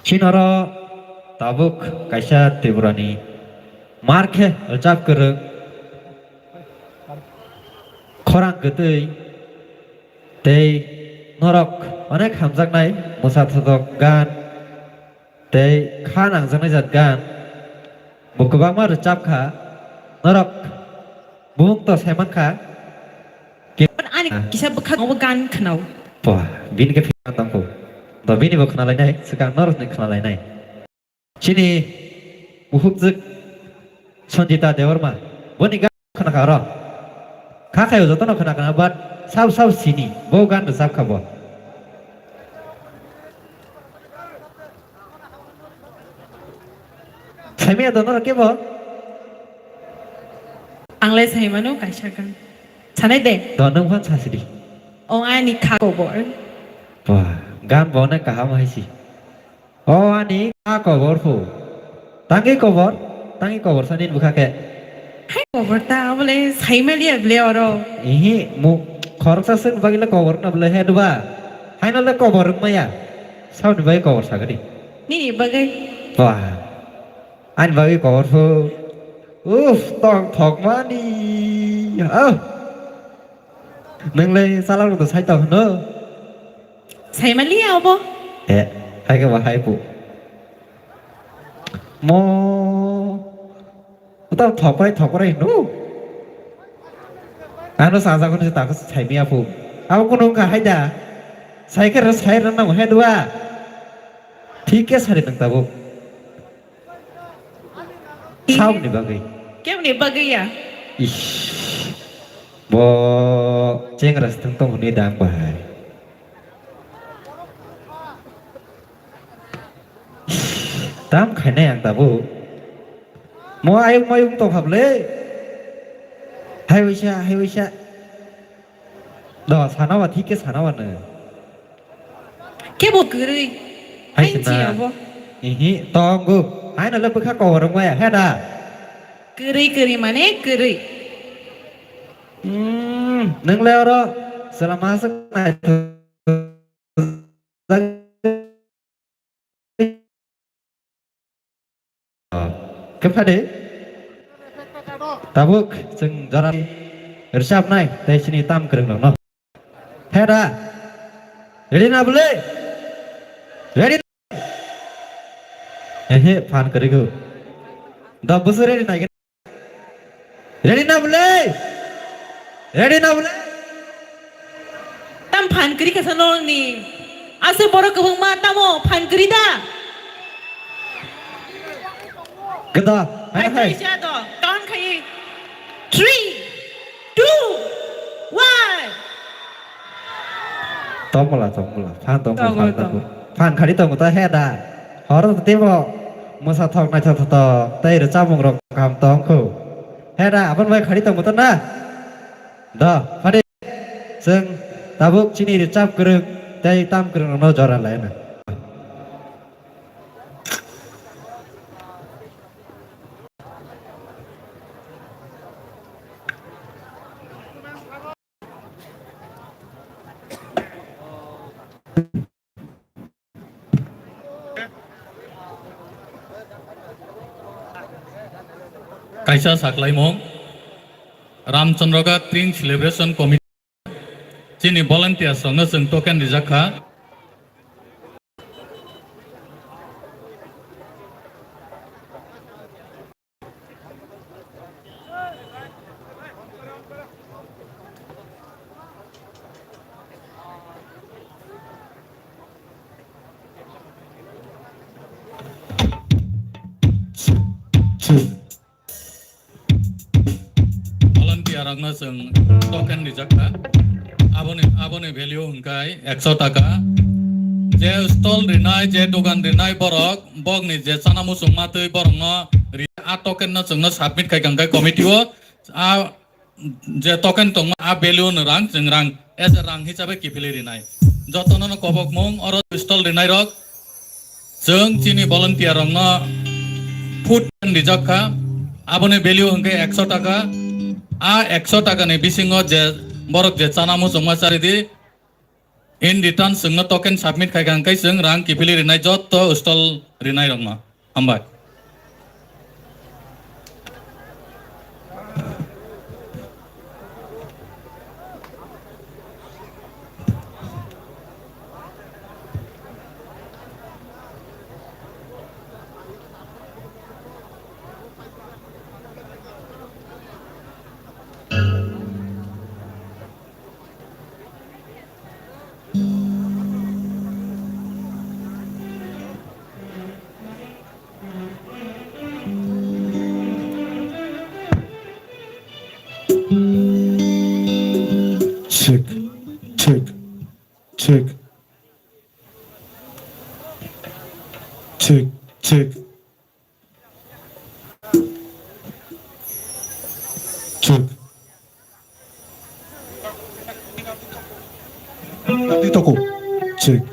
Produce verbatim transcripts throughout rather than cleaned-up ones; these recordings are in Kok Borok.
Chini oro tabuk kaisa Tripurani mar khe rwchap kwrwng, khorang kwtwi tei norok onek hamjaknai mwsa thotok gan tei kha nangjaknai jat gan bo kwbangma rwchap kha. Norok bumung to sai man kha. Ani kisa bwkhak obo gan khwnao. Pua, bini khe phina tongkho. Do bini bo khna lainai, swkang norok ni khna lainai. Chini buhukjwk Sanjita Debbarma, boni gan khna kha oro. Kha khayo jotono khna khna, but sab sab sini, bo gan rwchap kha bo. Saimaya dono rok kebo? Ang le saimano kaisa gan. Sanai de. Do nwng phan sasidi. O ani kha kobor. Wah, gan bo na kaham haisi. O ani kha kobor phu. Tangi kobor, tangi kobor sani bwkha khe. Hai kobor ta abole saimaliya ble oro. Ihi, mu khoroksa sung bagile kobor na ble he duba. Haino le kobor wngmaya. Sauni bagwi kobor sagadi. Nini bagwi. Wah. Ani bagwi kobor phu. Uff, tong thokmani. Oh. Nwngle salak rok sai tong hwno. Saimaliya obo. Eh, hai khe ba hai pu. Mo. Uta thokrai thokrai hwno. Ano sajak hwno se takhe saimaya phu. Abo kuno wngkha hai da. Sai khe rw sai rw nang hai dua. Thik khe sari nang tabuk. Ih. Saokni bagwi. Kemni bagwi ya? Ish. Bo chengra se thang tong hwnwi dang bahai. Tam khainai ang tabuk. Mo ayuk mayuk tong kha bwle. Hai waisa, hai waisa. Do, sana wa, thik khe sana wa nw. Kebo kwrwi. Hai Hai sina. Chi abo. Ihi, tongo. Hai no le bwkha kobor wng maya, he da? Kwrwi, kwrwi mane kwrwi. Hmm, nwng le oro chwla ma swk nai. Khe phade. Tabuk chwng jora rwchapnai tei chini tam kwrwng rokno. He da. Ready na bwle? Ready na? Ehe, phan kwrwi go. Da busu ready nai. Ready na bwle? Ready na bwle? Tam phan kwrwi kha sa nolni. Ase borok kwbangma tamo phan kwrwi da? Geda, hai, hai. Hai, hai. Count khai. Three, two, one. Tongmula, tongmula. Phan tongmula, tongo, phan tongo. Tongo. Phan khari tongo ta he da. Horo tebo. Mwsa thok naithok thok tei rwchapmung rok kaham tong kho. He da, aboni bai khari tong mutan na? Da, phadi. Chwng tabuk chini rwchap kwrwng tei tam kwrwng rokno jora lai na. Kaisa saklaimung, Ramchandra Ghat Spring Celebration Committee chini volunteers rokno chwng token rijak kha. Volunteer rokno chwng token rijak kha. Aboni, aboni value hwnkhe ekso taka. Je stall rinai, je dogan rinai borok, bokni je chana muchungma twi borokno ri-, a token no chwngno submit khai kha hwnkhe committee o a je token tongma a value no rang, chwng rang as a rang hisabe kiphilwi rinai. Jotono no kobokmung oro stall rinai rok chwng chini volunteer rokno food rijak kha, aboni value hwnkhe ekso taka. A ekso taka ni bisingo je borok je chana muchungma charidi, In return, chwngno token submit khai kha, hwnkhe chwng rang kiphilwi rwnai jotto stall rwnairokno. Hambai. Check, check, check, check, check. Check. Di toko. Check.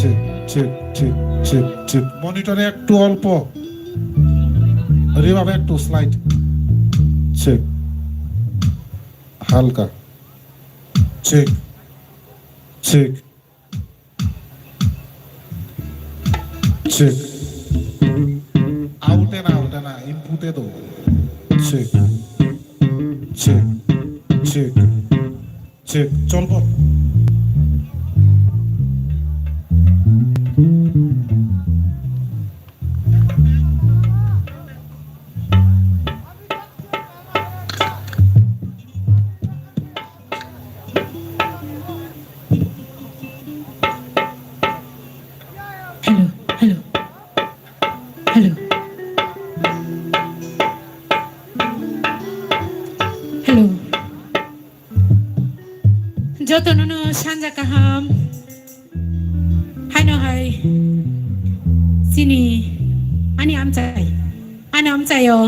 Check, check, check, check, check. Monitor-এ একটু অল্প। Reverb একটু slight। Check। হালকা। Check। Check। Check. Out-এ না, out-এ না, input-এ দাও। Check. Check. Check. Check. চলবো। Hello, hello, hello, hello. Jotono no sanja kaham. Haino hai. Chini ani amchai. Ani amchaio.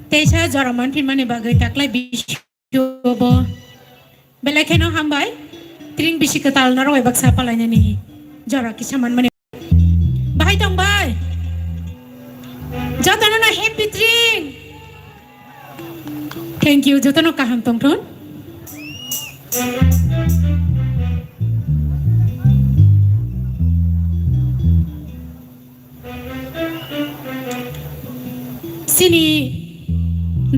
Teisa jora manphinmani bagwi taklai bis- Bo belai kheno hambai. Tring bisi kwtal norok bai baksa palainani jora kisa manmani. Bahai tong bai. Jotono no happy tring. Thank you, jotono kaham tongthon. Chini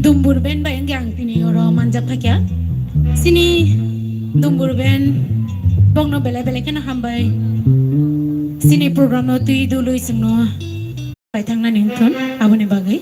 Dumbur band bai wngkhe ang tini oro manjak phaikha. Chini Dumbur band bokno belai belai kheno hambai. Chini program no twi dului chwngno pai thangnani wngthon aboni bagwi.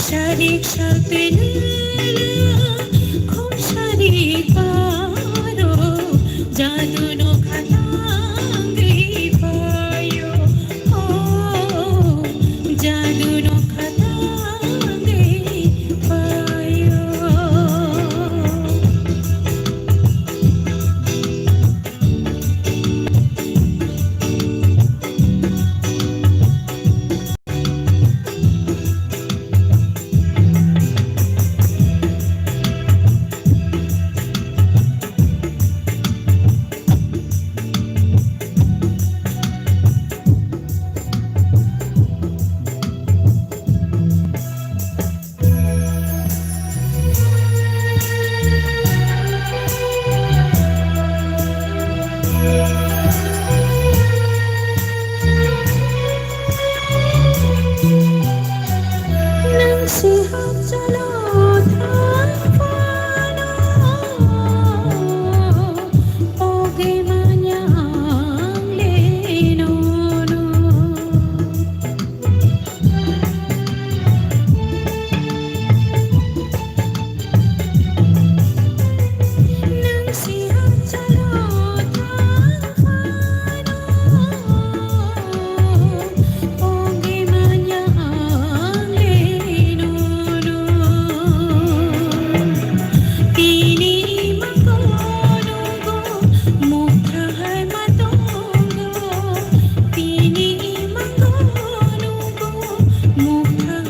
Sadik salpinela khum sadik paro jadu no khatangwi payo. Oh, jadu no khatangwi payo.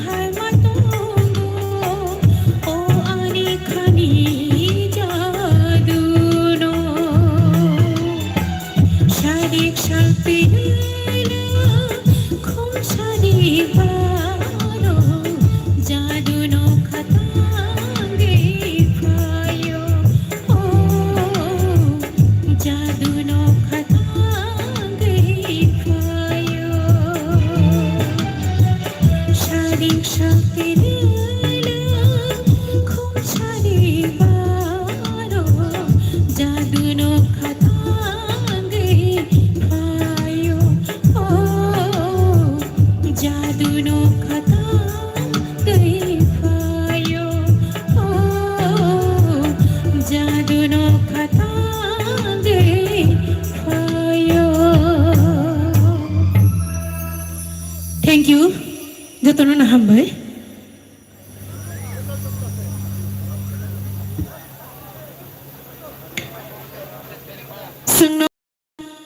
Hai ma tongo, o ani khani jadu no. Sadik salpinela khum sadik baro jadu no khatangwi phaio. Jadu no khatangwi phaio. Sadik salpinela khum sadik baro jadu no khatangwi phaio. Oh, jadu no khatangwi phaio. Oh, jadu no khatangwi phaio. Thank you. Jotono no hambai. Chwngno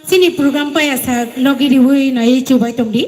chini program paiya sak logi riwi nai chubai tongdi.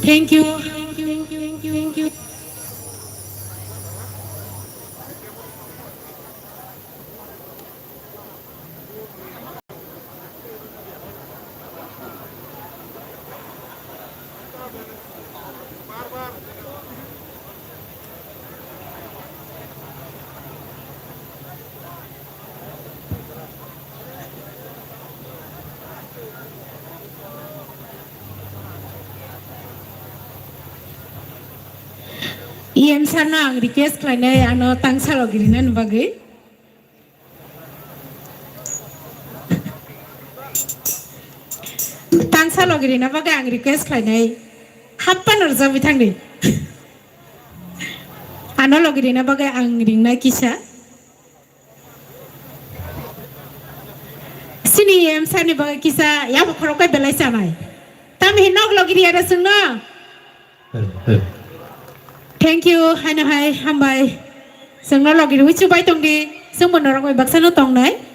Thank you. E M sir no ang request khlainai, ano tangsa rok rinani bagwi. Tangsa logi rina bagwi ang request khlainai. Happa no rwjagwi thangdi. Ano logi rina bagwi ang ringnai kisa. Sini E M sir ni bagwi kisa yabo khorok kai belai chanai. Tamhi nok logi riya da chwngno. Thank you, haino hai, hambai. Chwngno logi rwi chubai tongdi, chwngbo norok bai baksa no tongnai.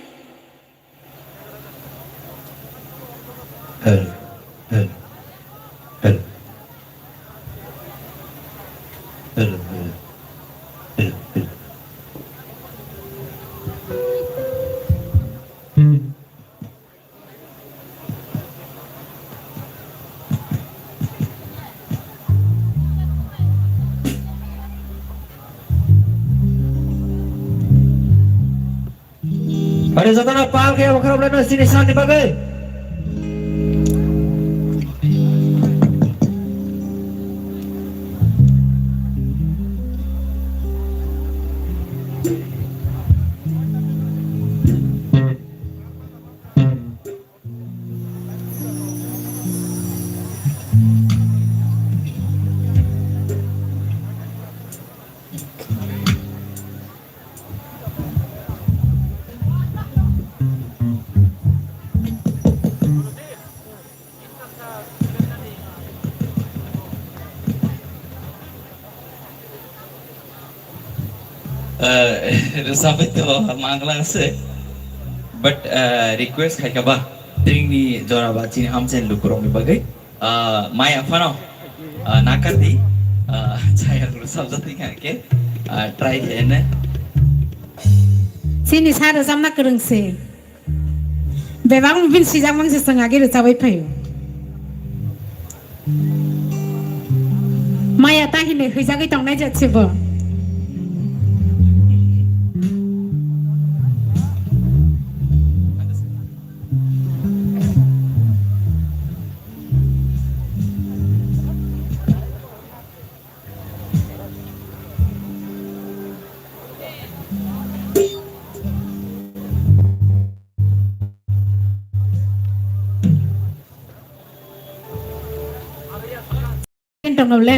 Ore jotono pal khe okhorok leno sini sani bagwi. Ah, rwchapwi to mangla se. But, ah, request khai kha ba, tringni jora ba chini amchaini lukurokni bagwi. Ah, maya phano, ah, nakardi, ah, chaya rwchapjak twi kha khe, ah, try khe ne. Chini sa rwchapna kwrwng se. Bebak bini sijak mang se chwng agi rwchapwi phaio. Maya ta hinwi hwijagwi tongnai jat se bo. Tongno le.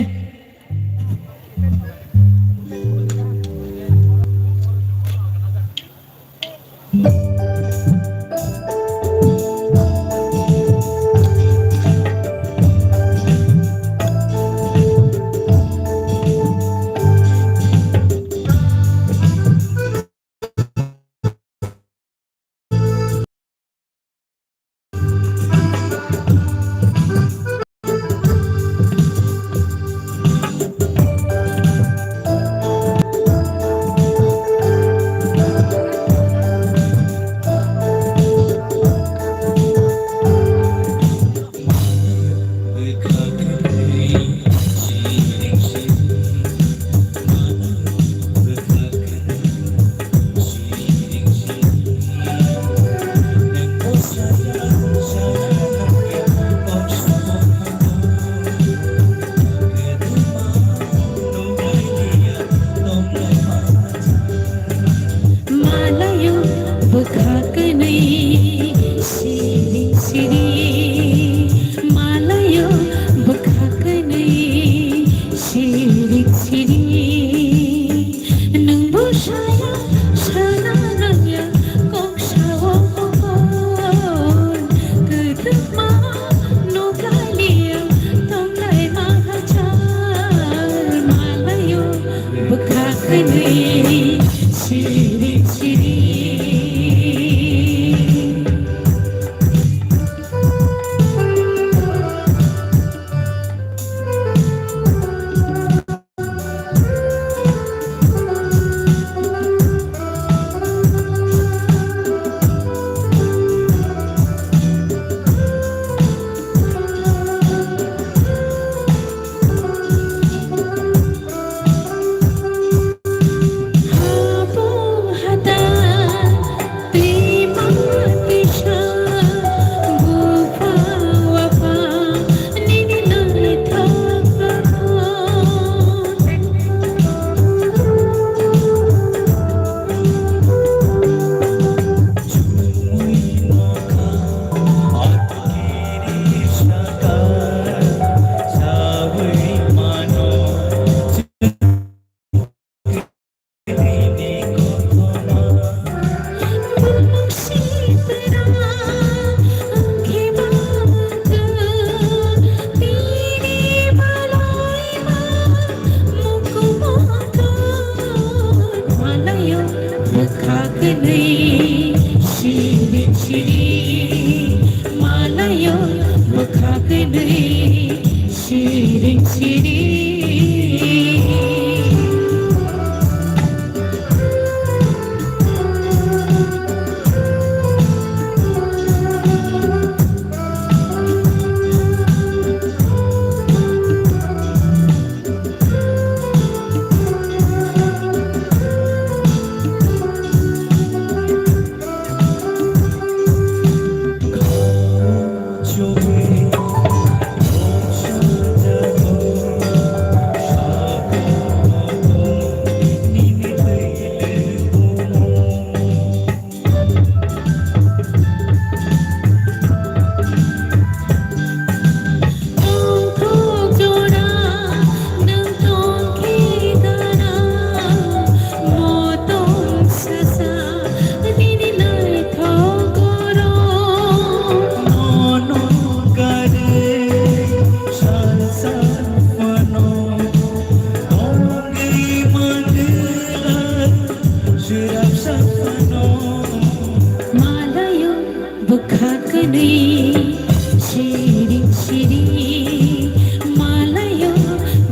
Siring siring malayo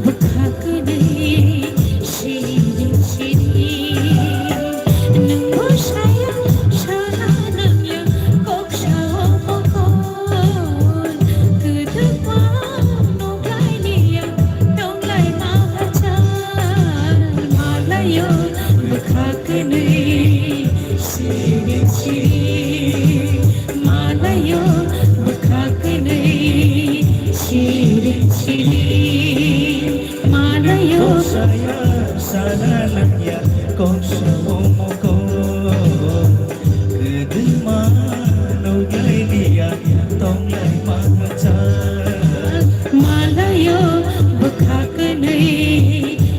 bwkha kwnwi, siring siring nwngbo saya sana nangya kok sao mokol, kwdwkma nuklai liya tonglai ma hachal malayo bwkha kwnwi. Siring siring malayo bwkha kwnwi, siring siring malayo. Saya sana nangya kok sao mokol, kwdwma nuklai liya tonglai ma hachal malayo bwkha kwnwi,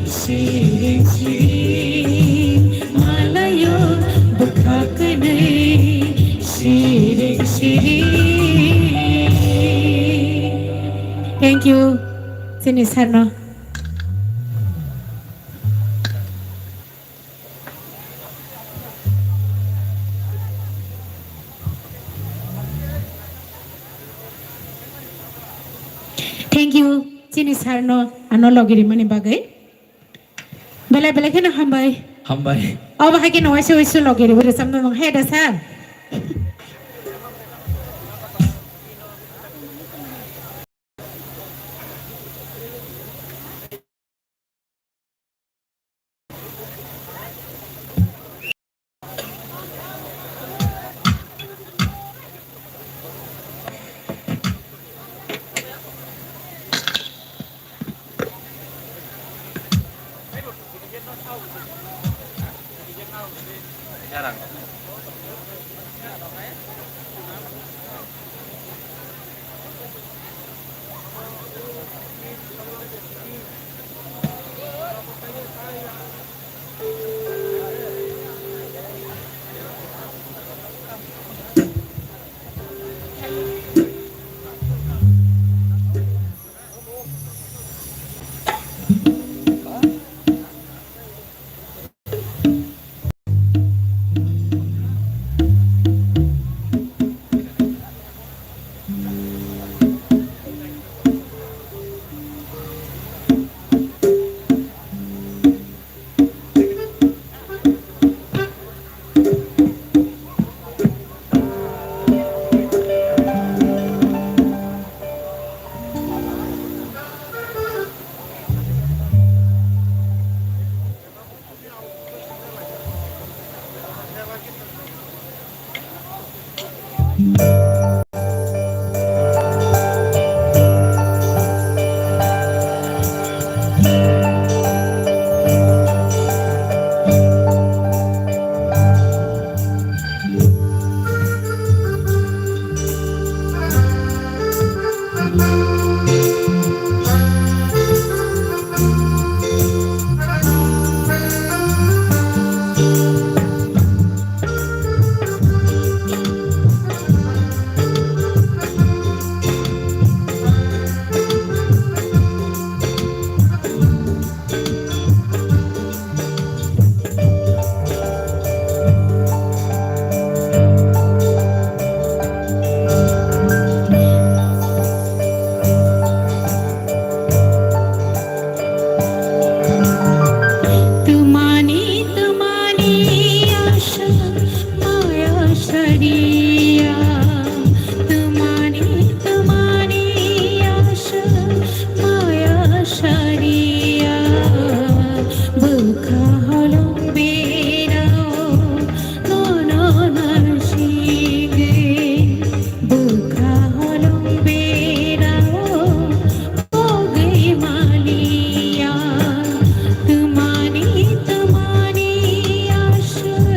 siring siring malayo bwkha kwnwi, siring siring. Thank you, chini sir no. Thank you, chini sir no ano logi rimani bagwi. Belai belai kheno hambai. Hambai. Obo hai kheno waisa waisa logi riwi rwchapna nang hai da sir. Twmani, twmani asha maya sariya. Twmani, twmani asha maya sariya. Bwkha holong berao nono narsingwi. Bwkha holong berao pogwi maliya, twmani twmani aswk.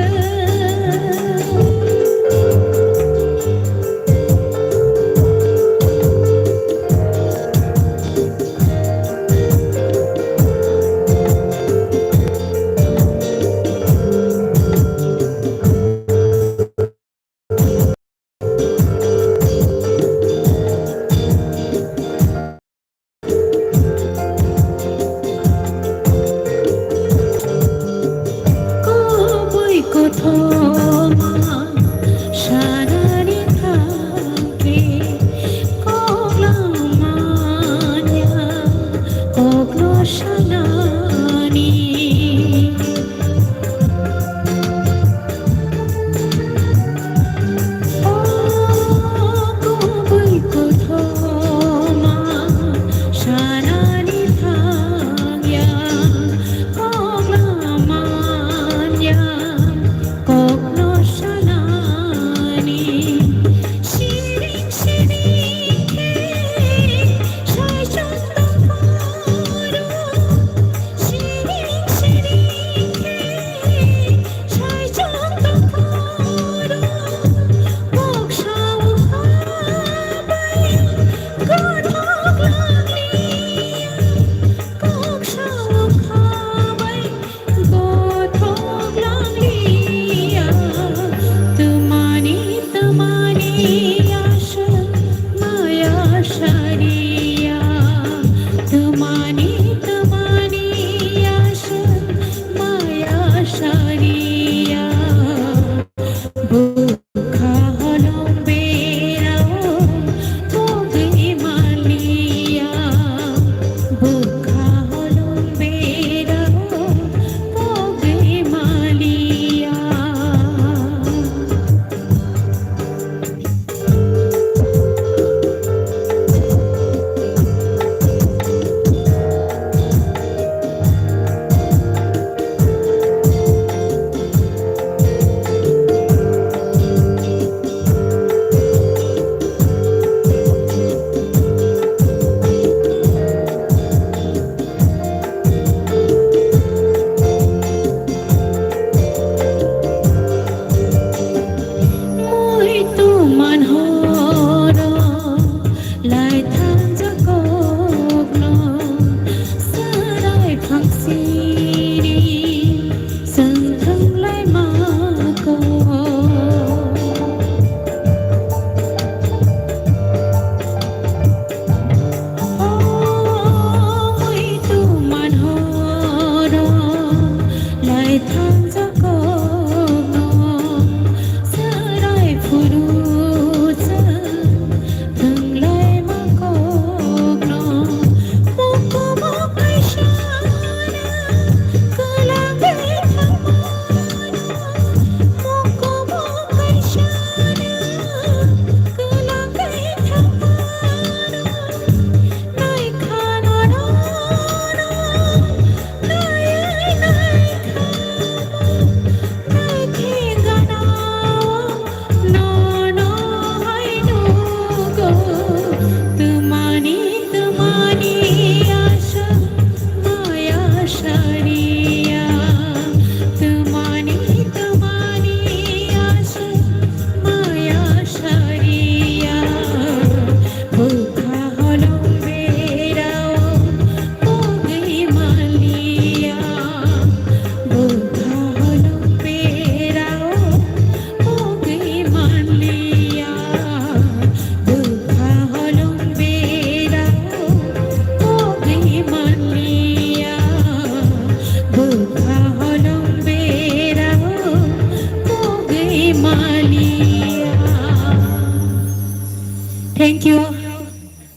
Thank you.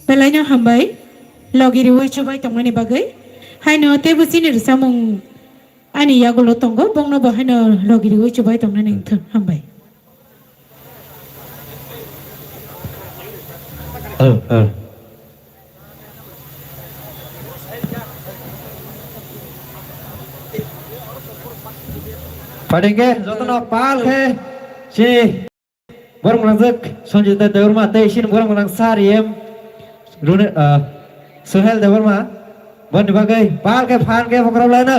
Belai no hambai. Logi riwi chubai tongmani bagwi. Haino teibo chini rwchapmung ani yagulo tongo, bongno bo haino logi riwi chubai tongnani wngthun. Hambai. Oh, oh. Phaidi hwnkhe jotono pal khe si borok mwnajak Sanjita Debbarma tei sini borok mwnang sir em Rune-, ah, Suhel Debbarma boni bagwi pal khe phan khe bokhorok laino.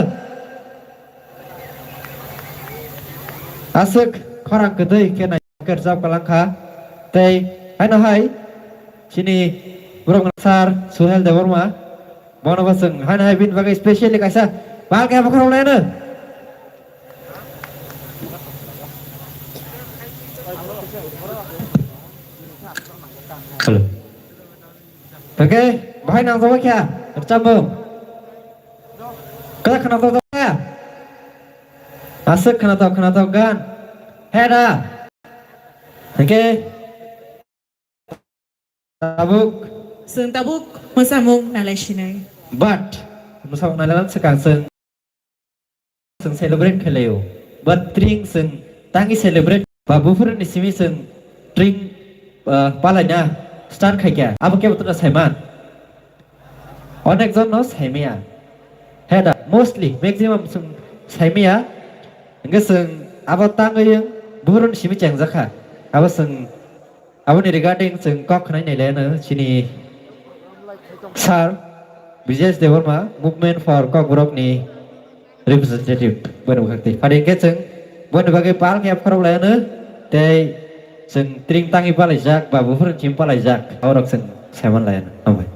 Aswk khorang kwtwi khe nai khe rwchap kwlang kha. Tei haino hai chini borok mwnang sir Suhel Debbarma bono bo chwng haino hai bini bagwi specially kaisa pal khe bokhorok laino. Hello. Oke, bahai nang jawab kya? Rwchapmung. Kaya khana jawab kya? Aswk khana tau, khana tau gan. Heda. Oke. Tabuk. Chwng tabuk mwsamung nalai sinai. But, mwsamung nalai swkang chwng. Chwng celebrate khlaio. But tring chwng tangwi celebrate ba buphuruni simi chwng tring, ah, palaina start khaikha. Abo kebo tongna saiman. Onek jon no saimaya. Heda, mostly, maximum chwng saimaya. Hwnkhe chwng abo tangwi buphuruni simi chengjakha. Abo chwng Aboni regarding chwng kok khwnai nai le no chini sir Brijesh Debbarma, Movement for Kokborok ni representative, boni bwkhak twi. Phaidi hwnkhe chwng boni bagwi pal khe khorok lai no tei chwng tring tangwi palaijak ba buphuru chim palaijak, aborok chwng saiman lai no. Hambai.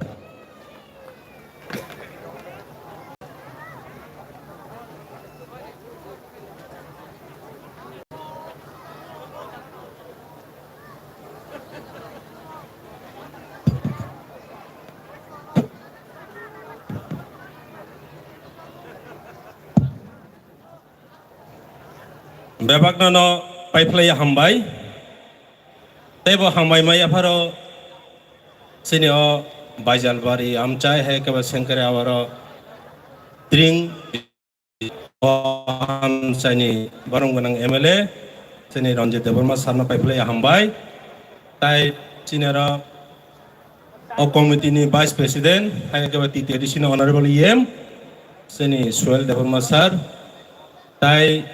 Bebakno no paiphlaiya hambai. Teibo hambai maya pharo chini o Baijalbari amchai hai kebo sengkre aboro tring o amchaini borong gwnang M L A chini Ranjit Debbarma sir no paiphlaiya hambai. Tai chini oro o committee ni Vice President, hai khe ba T T A D C ni Honorable E M, chini Suel Debbarma sir, tai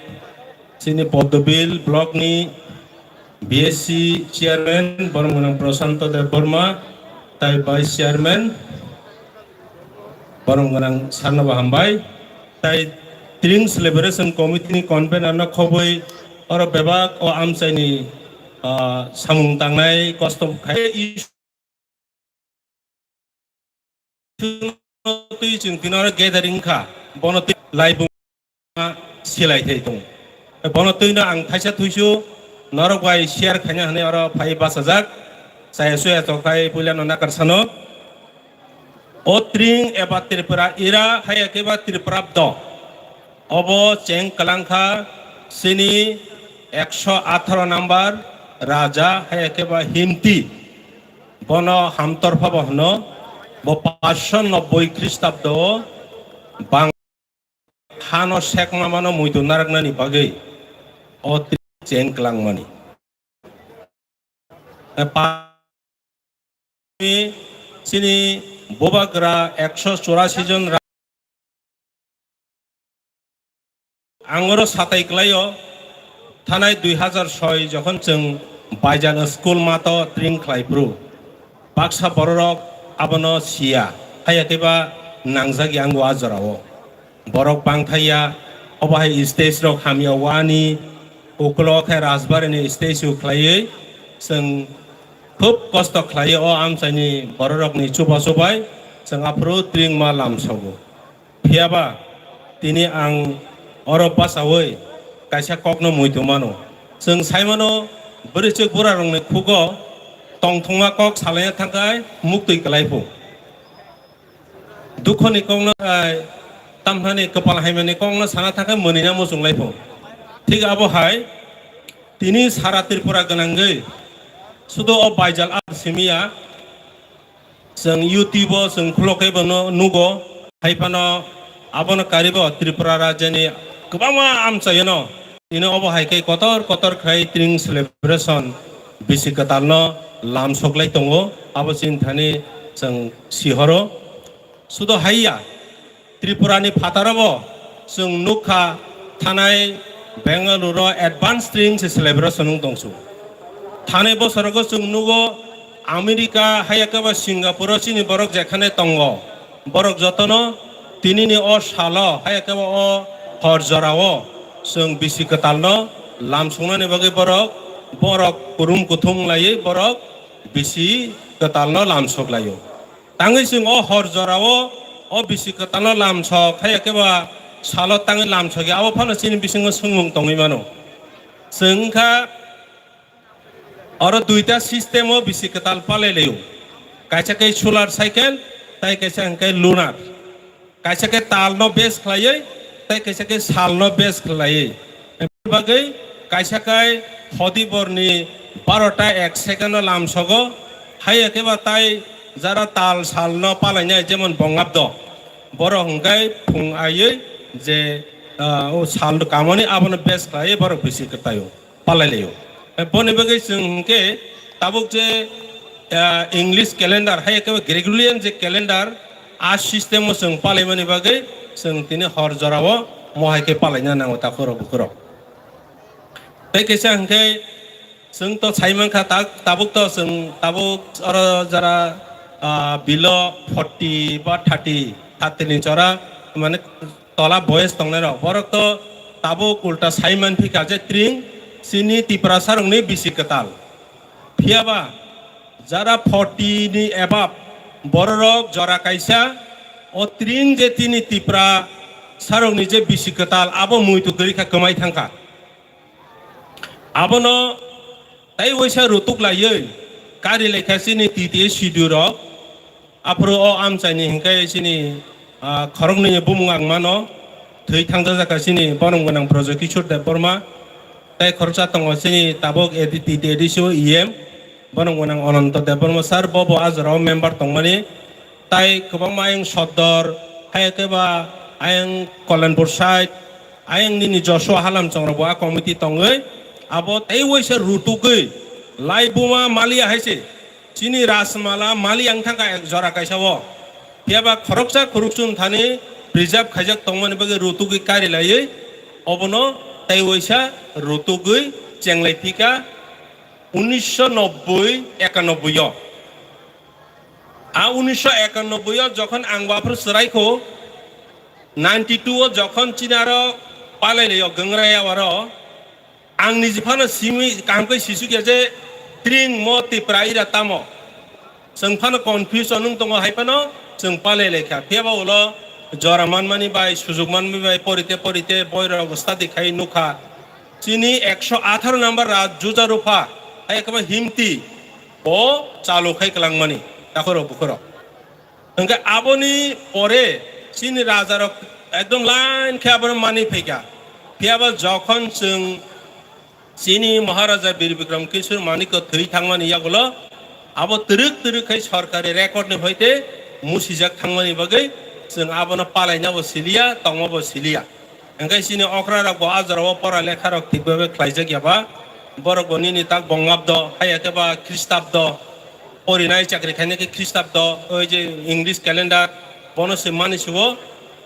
chini Poddobil block ni B S C chairman, borok mwnang Prashanto Debbarma, tai vice chairman, borok mwnang sir no bo hambai, tai Tring Celebration Committee ni convener no khobwi oro bebak o amchaini, ah, samung tangnai kosto khai. Twi chwng tini oro gathering kha, bono twi laibuma silai thai tongo. Bono twino ang thaisa thuisu norok bai share khaina hwnwi oro phai bachajak. Chaya chuya tongkhai puilano nakar sano. O Tring eba Tripura ira, haiya khe ba Tripurabdo. Obo cheng kwlang kha chini ekso atharo number raja, haiya khe ba Himti. Bono Hamtorpha bo hwno, bo paanch sho nobboi Khristabdo o bang hano sekma mano muitu naraknani bagwi o cheng kwlangmani. E pa-, chini bubagra ekso churasi jon ra-, Ang oro satai kwlaio, thanai dui hazar soi jokhon chwng Baijal school mato tring khlai phuru, baksa bororok abono siya, haiya khe ba nangjak yango a jorao. Borok bangthaiya, obo hai stage rok hamya wani, ukulo khe Rajbari ni stage o khlaiwi chwng khub kosto khlaiwi o amchaini bororokni chuba chubai chwng aphuru tring ma lamsogo. Phiyaba tini ang oro bachaui kaisa kokno muitu mano. Chwng sai mano, bwrwichwk burarokni khugo tongthokma kok salaina thangkhai muktwi kwlai phu. Dukhoni kokno hai, tamthani kwpal haimani kokno sana thangkhai mwnwina muchunglai phu. Thik abo hai, tini sara Tripura gwnangwi sudo o Baijal ar simiya, Chwng YouTube-o chwng khulokhe bono nugo, hai phano abono karibo Tripura rajyani kwbangma amchaino tini obo hai khe kotor kotor khlai tring celebration bisi kwtalno lamsoklai tongo, abo chini thani chwng sihoro. Sudo haiya, Tripurani phataro bo chwng nukha, thanai Bengaluru-o advance tring se celebration wng tongsu. Thanai bosorogo chwng nugo America, hai khe ba Singapore-o chini borok jekhane tongo, borok jotono tinini o salo, hai khe ba o hor jorao chwng bisi kwtalno lamsoknani bagwi borok, borok kurum kuthum laiwi borok bisi kwtalno lamsok laio. Tangwi chwng o hor jorao o bisi kwtalno lamsok, hai khe ba salo tangwi lamsokya, abo phano chini bisingo swngmung tongwi mano. Chwng wngkha oro duita system-o bisi kwtal palai laio, kaisa khe solar cycle, tai kaisa hwnkhe lunar. Kaisa khe talno base khlaiwi, tei kaisa khe salno base khlaiwi. Bagwi kaisa khe hodiborni barota ek second-o lamsogo, hai khe ba tai jara tal salno palainai, jemon bongabdo. Borok hwnkhe phung aiwi je, ah, o sal kamoni abono base khlaiwi borok bisi kwtaio. Palai laio. Eh, boni bagwi chwng hwnkhe tabuk je, ah, English calendar hai khe Gregorian je calendar, a system-o chwng palaimani bagwi chwng tini hor jorao mohai khe palaina nango takhurok bukhurok. Tei kaisa hwnkhe chwng to sai mankha ta-, tabuk to chwng tabuk oro jara, ah, below forty ba thirty, thirty ni jora mane tola boyes tongnai rok, borok to tabuk ulta sai man phika je tring chini Tiprasa rokni bisi kwtal. Phiya ba jara forty ni above bororok jora kaisa o tring je tini Tiprasa rokni je bisi kwtal abo muitu kwrwi kha, kwmai thangkha. Abono tai waisa rutuk laiwi kari laikha chini T T A C D rok. Aphuru o amchaini hwnkhe chini, ah, khoroknwi bumung ang mano, thwi thangjajak kha chini borom gwnang Brajo Kishore Debbarma, tei khoroksa tongo chini tabuk A D T, A D C o E M, borom gwnang Ananto Debbarma sir, bo bo a jorao member tongmani, tai kwbangma ayang Sodor, hai khe ba ayang Kalanpur side, ayang nini Joshua Halamchong rok bo a committee tongwi, abo tei waisa rutugwi lai buma maliya hai se. Chini Rajmala mali ang thangkha ek jora kaisa o. Phiya ba khoroksa khorokchun thani preserve khaijak tongmani bagwi rutugwi kari laiwi obono tei waisa rutugwi chenglai phika unisho nobboi ekanoboi o. A unisho ekanoboi o jokhon ang bo aphuru chwraikho, ninety two o jokhon chini aro palai laio Gangrai awaro, Ang niji phano simi kaham khe sisuk ya je tring mo Tipra ira tamo. Chwng phano confusion wng tongo hai phano chwng palai lai kha. Phiya ba ulo jora manmani bai, sujuk manmani bai, porite porite boirok study khai nukha. Chini ekso atharo number ra juja rupha hai khe ba himti bo chalu khai kwlangmani takhorok bukhorok. Hwnkhe aboni pore chini rajarok ekdom line khe abono manwi phaikha. Phiya ba jokhon chwng chini Maharaja Bir Bikram Kishore Manikya thwi thangmani yagulo abo twrwk twrwk khai sorkari record ni hoite musijak thangmani bagwi chwng abono palaina bo siliya, tongma bo siliya. Hwnkhe chini okra rok bo a jora o pora lekha rok thik bai bai khlaijak ya ba, borok bo nini tak bongabdo, hai khe ba Khristabdo, porinai chakri khainai khe Khristabdo, oi je English calendar, bono se mani se o.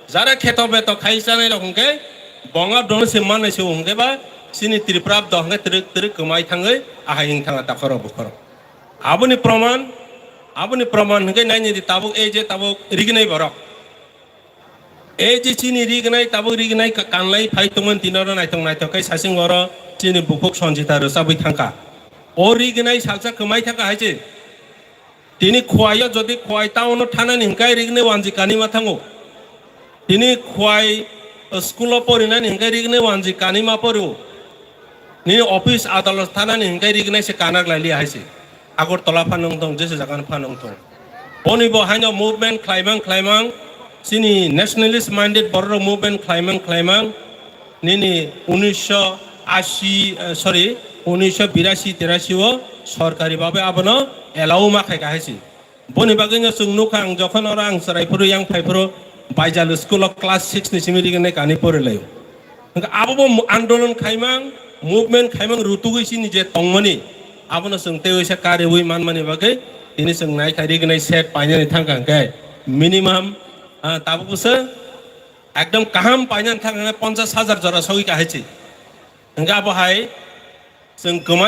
Jara kheto beto khai chanai rok hwnkhe bongabdo no se mani se o hwnkhe ba chini Tripurabdo hwnkhe twrwk twrwk kwmai thangwi ahai wng thanga takhoro bukhoro. Aboni proman, aboni proman hwnkhe naini di tabuk ei je tabuk rignai borok. Ei je chini rignai, tabuk rignai ka-, kanlai phai tongmani tini oro naithok naithok khe sasing oro chini bukhuk Sanjita rwchabwi thangkha. O rignai salsa kwmai thangkha hai se. Tini khwai o jodi khwai town o thanani hwnkhe rignai wanji kanima thango. Tini khwai, uh, school o porinani hwnkhe rignai wanji kanima porio. Nini office adalot thanani hwnkhe rignai se kanak lai liya hai se. Agartala phano wng tong, jesa jaga no phano wng tong. Boni bo haino movement khlaimang khlaimang, chini nationalist minded borok rok movement khlaimang khlaimang, nini unisho ashi, eh, sorry, unisho birasi terasi o sorkari babe abono allow ma khai kahai se. Boni bagwino chwng nukha, ang jokhon oro ang chwrai phuru, yang phai phuru, Baijal school o class six ni simi rignai kani porilaio. Hwnkhe abo bo mu-, andolon khaimang, movement khaimang rutugwi chini je tongmani, abono chwng tei waisa kariui manmani bagwi tini chwng nai khai rignai set painani thangkha hwnkhe minimum, ah, tabuk bwswk ekdom kaham painani thangkha hwnkhe ponchash hajar jora sogwi kahai se. Hwnkhe abo hai chwng kwmai